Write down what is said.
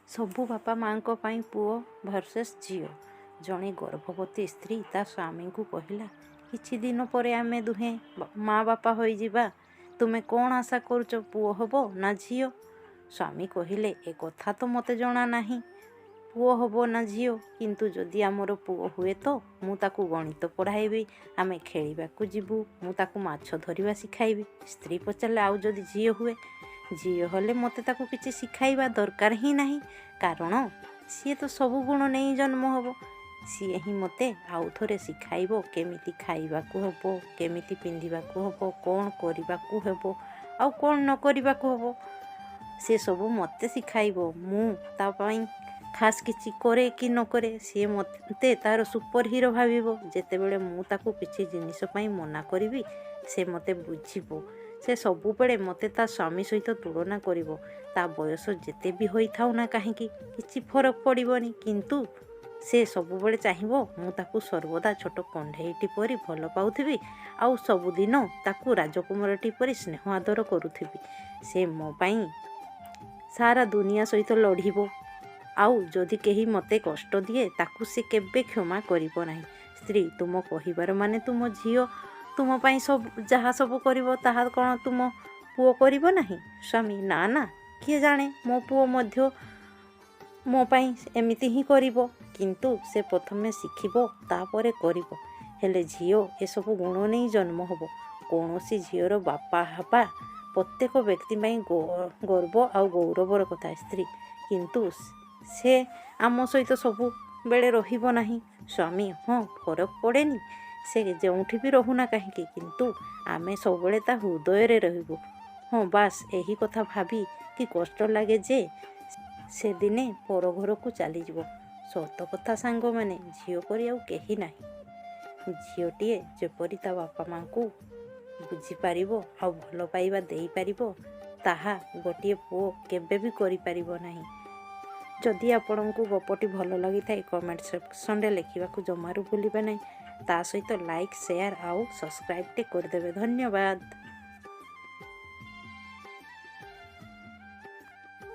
ସବୁ ବାପା ମାଆଙ୍କ ପାଇଁ ପୁଅ ଭର୍ସେସ୍ ଝିଅ। ଜଣେ ଗର୍ଭବତୀ ସ୍ତ୍ରୀ ତା ସ୍ୱାମୀଙ୍କୁ କହିଲା, କିଛି ଦିନ ପରେ ଆମେ ଦୁହେଁ ମା ବାପା ହୋଇଯିବା। ତୁମେ କ'ଣ ଆଶା କରୁଛ, ପୁଅ ହେବ ନା ଝିଅ? ସ୍ୱାମୀ କହିଲେ, ଏ କଥା ତ ମୋତେ ଜଣା ନାହିଁ ପୁଅ ହେବ ନା ଝିଅ, କିନ୍ତୁ ଯଦି ଆମର ପୁଅ ହୁଏ ତ ମୁଁ ତାକୁ ଗଣିତ ପଢ଼ାଇବି, ଆମେ ଖେଳିବାକୁ ଯିବୁ, ମୁଁ ତାକୁ ମାଛ ଧରିବା ଶିଖାଇବି। ସ୍ତ୍ରୀ ପଚାରିଲେ, ଆଉ ଯଦି ଝିଅ ହୁଏ? ଝିଅ ହେଲେ ମୋତେ ତାକୁ କିଛି ଶିଖାଇବା ଦରକାର ହିଁ ନାହିଁ, କାରଣ ସିଏ ତ ସବୁ ଗୁଣ ନେଇ ଜନ୍ମ ହେବ। ସିଏ ହିଁ ମୋତେ ଆଉ ଥରେ ଶିଖାଇବ କେମିତି ଖାଇବାକୁ ହେବ, କେମିତି ପିନ୍ଧିବାକୁ ହେବ, କ'ଣ କରିବାକୁ ହେବ ଆଉ କ'ଣ ନ କରିବାକୁ ହେବ। ସେ ସବୁ ମୋତେ ଶିଖାଇବ। ମୁଁ ତା ପାଇଁ ଖାସ୍ କିଛି କରେ କି ନ କରେ, ସିଏ ମୋତେ ତା'ର ସୁପର ହିରୋ ଭାବିବ। ଯେତେବେଳେ ମୁଁ ତାକୁ କିଛି ଜିନିଷ ପାଇଁ ମନା କରିବି, ସେ ମୋତେ ବୁଝିବ। ସେ ସବୁବେଳେ ମୋତେ ତା ସ୍ୱାମୀ ସହିତ ତୁଳନା କରିବ। ତା ବୟସ ଯେତେ ବି ହୋଇଥାଉ ନା କାହିଁକି, କିଛି ଫରକ ପଡ଼ିବନି, କିନ୍ତୁ ସେ ସବୁବେଳେ ଚାହିଁବ ମୁଁ ତାକୁ ସର୍ବଦା ଛୋଟ କଣ୍ଢେଇଟି ପରି ଭଲ ପାଉଥିବି ଆଉ ସବୁଦିନ ତାକୁ ରାଜକୁମାରଟି ପରି ସ୍ନେହ ଆଦର କରୁଥିବି। ସେ ମୋ ପାଇଁ ସାରା ଦୁନିଆ ସହିତ ଲଢ଼ିବ, ଆଉ ଯଦି କେହି ମୋତେ କଷ୍ଟ ଦିଏ, ତାକୁ ସେ କେବେ କ୍ଷମା କରିବ ନାହିଁ। ସ୍ତ୍ରୀ, ତୁମ କହିବାର ମାନେ ତୁମ ଝିଅ ତୁମ ପାଇଁ ସବୁ ଯାହା ସବୁ କରିବ, ତାହା କ'ଣ ତୁମ ପୁଅ କରିବ ନାହିଁ? ସ୍ୱାମୀ, ନା ନା, କିଏ ଜାଣେ, ମୋ ପୁଅ ମଧ୍ୟ ମୋ ପାଇଁ ଏମିତି ହିଁ କରିବ, କିନ୍ତୁ ସେ ପ୍ରଥମେ ଶିଖିବ, ତାପରେ କରିବ। ହେଲେ ଝିଅ ଏସବୁ ଗୁଣ ନେଇ ଜନ୍ମ ହେବ। କୌଣସି ଝିଅର ବାପା ହେବା ପ୍ରତ୍ୟେକ ବ୍ୟକ୍ତି ପାଇଁ ଗର୍ବ ଆଉ ଗୌରବର କଥା। ସ୍ତ୍ରୀ, କିନ୍ତୁ ସେ ଆମ ସହିତ ସବୁବେଳେ ରହିବ ନାହିଁ। ସ୍ୱାମୀ, ହଁ, ଫରକ ପଡ଼େନି, ସେ ଯେଉଁଠି ବି ରହୁନା କାହିଁକି, କିନ୍ତୁ ଆମେ ସବୁବେଳେ ତା ହୃଦୟରେ ରହିବୁ। ହଁ, ବାସ୍, ଏହି କଥା ଭାବି କି କଷ୍ଟ ଲାଗେ ଯେ ସେ ଦିନେ ପର ଘରକୁ ଚାଲିଯିବ। ସତ କଥା ସାଙ୍ଗମାନେ, ଝିଅ ପରି ଆଉ କେହି ନାହିଁ। ଝିଅଟିଏ ଯେପରି ତା ବାପା ମାଆଙ୍କୁ ବୁଝିପାରିବ ଆଉ ଭଲ ପାଇବା ଦେଇପାରିବ, ତାହା ଗୋଟିଏ ପୁଅ କେବେ ବି କରିପାରିବ ନାହିଁ। ଯଦି ଆପଣଙ୍କୁ ଗପଟି ଭଲ ଲାଗିଥାଏ, କମେଣ୍ଟ ସେକ୍ସନରେ ଲେଖିବାକୁ ଜମାରୁ ଭୁଲିବେ ନାହିଁ। ତା ସହିତ ଲାଇକ୍, ସେୟାର ଆଉ ସବସ୍କ୍ରାଇବ୍ଟି କରିଦେବେ। ଧନ୍ୟବାଦ।